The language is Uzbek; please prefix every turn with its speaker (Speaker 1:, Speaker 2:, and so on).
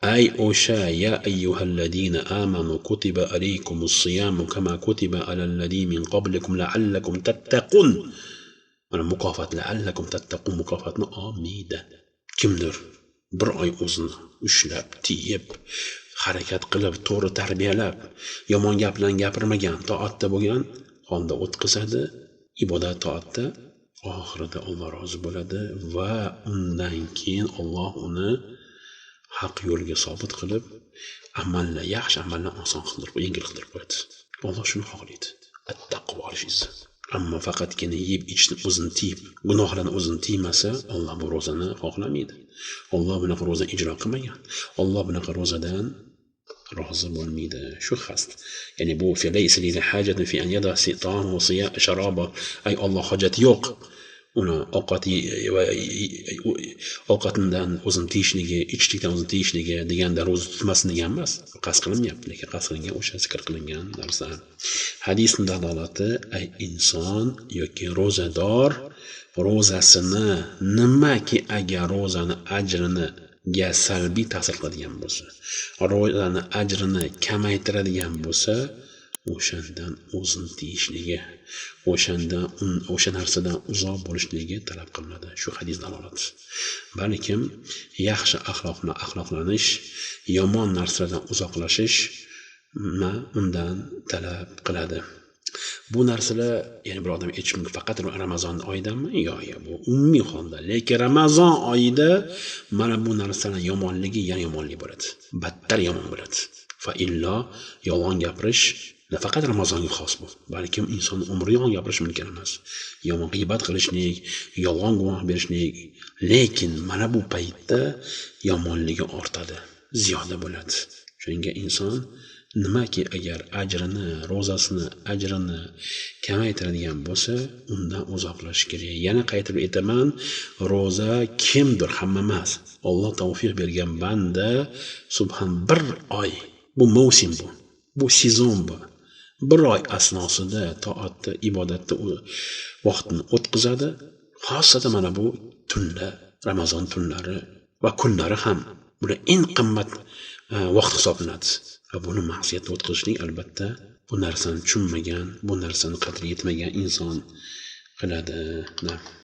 Speaker 1: Ay o'sha ya ayyuhalladina amanu kutiba alaykumus siyamu kama kutiba alal ladina min qablikum la'allakum tattaqun. Mana mukofot, la'allakum tattaqun mukofotni olmaydi. Kimdir bir oy o'zini ushlab, tiyib, harakat qilib, to'g'ri tarbiyalab, yomon gap bilan gapirmagan, toatda bo'lgan holda o'tkazadi, ibodat toatda, oxirida Alloh rozi bo'ladi va undan keyin Alloh uni haq yo'lga sobit qilib, amalni, yaxshi amalni oson qildirib, yengil qildirib qo'yadi. Alloh shuni xohlaydi. At-taqvo olishingizni. Ammo faqatgina yeb ichishni o'zini tiyib, gunohlarni o'zini tiymasa, Alloh bu ro'zani xohlamaydi. Alloh bunaqa ro'za ijro qilmagan. Alloh bunaqa ro'zadan rozi bo'lmaydi. Shu xast. Ya'ni bu laysa li hajatun fi an yada ta'amahu wa sharaba. Ay Alloh hojati yo'q. Uni ovqati va ovqatidan o'zini tiyishligi, ichishlikdan o'zini tiyishligi deganda ro'za tutmasin degan emas. Qasd qilinmayapti, lekin qasd qilingan o'sha zikr qilingan narsa. Hadisning dalolati, ay inson yoki ro'zador ro'zasini nimaki agar ro'zani ajrini ga salbiy ta'sir qiladigan bo'lsa, ro'zani ajrini kamaytiradigan bo'lsa, o'shandan o'zini tiyishligi, o'shandan o'sha narsadan uzoq bo'lishligi talab qilinadi. Shu hadis dalolati. Balkim yaxshi axloqni axloqlanish, yomon narsalardan uzoqlashish undan talab qiladi. Bu narsalar, ya'ni bir odam aytishi mumkin, faqat Ramazon oyidami? Yo'q, yo'q, bu umumiy holda. Lekin Ramazon oyida mana bu narsalar yomonligi yana yomonlik bo'ladi. Battar yomon bo'ladi. Fa illo yolg'on gapirish nafaqat Ramazonga xos bu, balkim inson umri yolg'on gapirish mumkin emas. Yomon g'iybat qilishlik, yolg'on guvoh berishlik, lekin mana bu paytda yomonligi ortadi, ziyoda bo'ladi. Shunga inson nimaki agar ajrini, ro'zasini ajrini kamaytiradigan bo'lsa, undan uzoqlashish kerak. Yana qaytarib aytaman, ro'za kimdir, hamma emas. Alloh tavfiq bergan banda subhan bir oy, bu mavsum bu. Bu sezon bu. Bir oy asnosida toatda, ibodatda vaqtini o'tkazadi. Xosatan mana bu tunda, Ramazon tunlari va kunlari ham bular eng qimmat vaqt hisoblanadi. Va buni ma'siyatda o'tkazishlik albatta bu narsani tushunmagan, bu narsani qadri yetmagan inson qiladi.